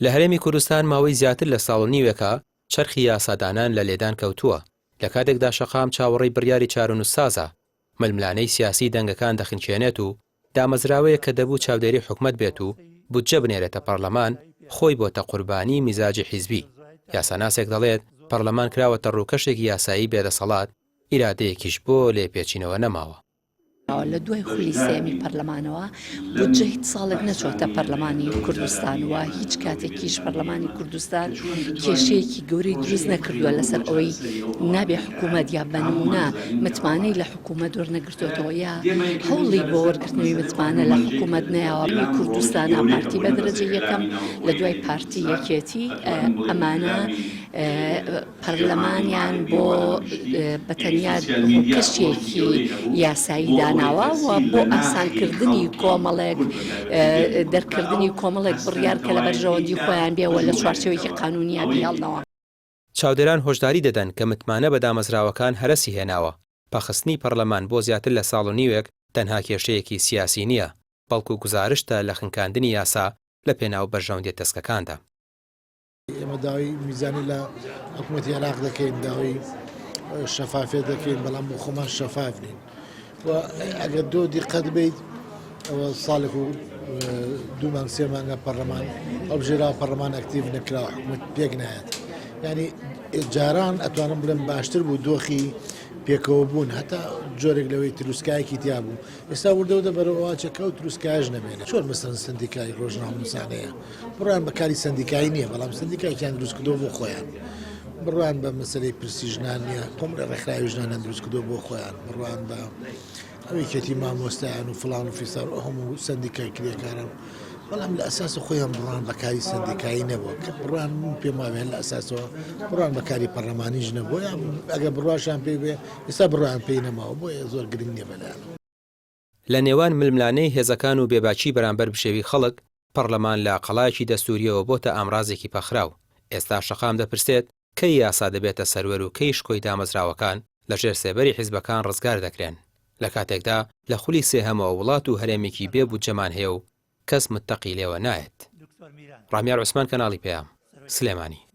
لە هەرێمی کوردستان ماوەی زیاتر لە ساڵ و نیوێکە چەرخی یاسادانان لە لێدان کەوتووە، لە کاتێکدا شەقام چاوەڕێی بڕیاری چارەنووسسازە، ململانێی سیاسی دەنگەکان دەخنکێنێت و دامەزراوەیەک کە دەبوو چاودێری حکومەت بێت و بودجە بنێرێتە پەڕلەمان، خۆی بۆتە قوربانیی میزاجی حیزبی. یاساناسێک دەڵێت، پەڕلەمان کراوەتە ڕووکەشێکی یاسایی بێدەسەڵات، ئیرادەیەکیش بۆ لێپێچینەوە نەماوە. لە دوای خولی سێیەمی پەرلەمانەوە بودجە هیچ ساڵێک نەچۆتە پەرلەمانی کوردستان و هیچ کاتێکیش پەرلەمانی کوردستان کێشەیەکی گەورەی دروست نەکردووە لەسەر ئەوەی نابێ حکوومەت یا بە نمونە متمانەی لە حکوومەت وەرنەگرتوێتەوە یا هەوڵی بۆ وەرگرتنەوەی متمانە لە حکوومەت نەیاوە کوردستانە پارتی بە دەرەجە یەکەم لە دوای پارتی یەکێتی ئەمانە پەرلەمانیان بۆ بە تەنیا ڕووکەشێکی یاسایی داناوە و بۆ ئاسانکردنی کۆمەڵێک دەرکردنی کۆمەڵێک بڕیار کە لە بەرژەوەندی خۆیان بێ و لە چوارچێوەیەکی قانوونییا بیهێڵنەوە. چاودێران هۆشداری دەدەن کە متمانە بە دامەزراوەکان هەرەسی هێناوە، پەخستنی پەڕلەمان بۆ زیاتر لە ساڵ و نیوێک تەنها کێشەیەکی سیاسی نییە، بەڵکو گوزارشتە لە خنکاندنی یاسا لە پێناو بەرژەوەندیە تەسکەکاندا. ئێمە داوای میزانی لە حکوومەتی عێراق دەکەین داوای شەفافێت دەکەین بەڵام بۆ خۆمان شەفاف نین و ئەگەر دۆ دیقەت بیت ئەوە ساڵێک و دوو مانگ سێ مانگە پەرلەمان هەڵبژێرا پەرلەمان ئەکتیڤ نەکرا حکوومەت پێک نایەت ینی جاران ئەتوانم بڵێم باشتر بوو دۆخی پێکەوە بوون هەتا جۆرێک لەوەی تروسکایەکی تیا بوو ئێستا وردەوردە بەرەو ئەوە چێ کە ئەو تروسکایەش نەمێنێت چۆن مەسەلەن سەندیکای ڕۆژنامەنووسانەیە بڕوایان بە کاری سەندیکایی نییە بەڵام سەندیکایەکیان دروست کردووە بۆ خۆیان بڕوایان بە مەسەلەی پرسی ژنان نییە کۆمەڵی ڕێکخراوی ژنانیان دروست کردووە بۆ خۆیان بڕوایان بە ئەو یەکێتی مامۆستایان و فڵان و فیسار و هەموو سەندیکای کرێکاران بەڵام لە ئەساس خۆیان بڕوان بە کاری سەندیکایی نەبووە کە بڕوان من پێم وابێ لە ئەساسەوە بڕوان بە کاری پەرلەمانیش نەبووە یا ئەگەر بڕواشیان پێی بێ ئێستا بڕوایان پێی نەماوە بۆیە زۆر گرنگ نییە بەلایانەوە. لە نێوان ململانێی هێزەکان و بێباکی بەرامبەر بژێوی خەڵک، پەڕلەمان لە قەڵایەکی دەستوورییەوە بۆتە ئامرازێکی پەخراو. ئێستا شەقام دەپرسێت کەی یاسا دەبێتە سەروەر و کەی شکۆی دامەزراوەکان لە ژێر سێبەری حیزبەکان ڕزگار دەکرێن؟ لە کاتێکدا لە خولی سێهەمەوە وڵات و هەرێمێکی بێ بودجەمان هەیە و کەس متەقی لێوە نایەت. ڕامیار عوسمان کەناڵی پەیام، سلێمانی.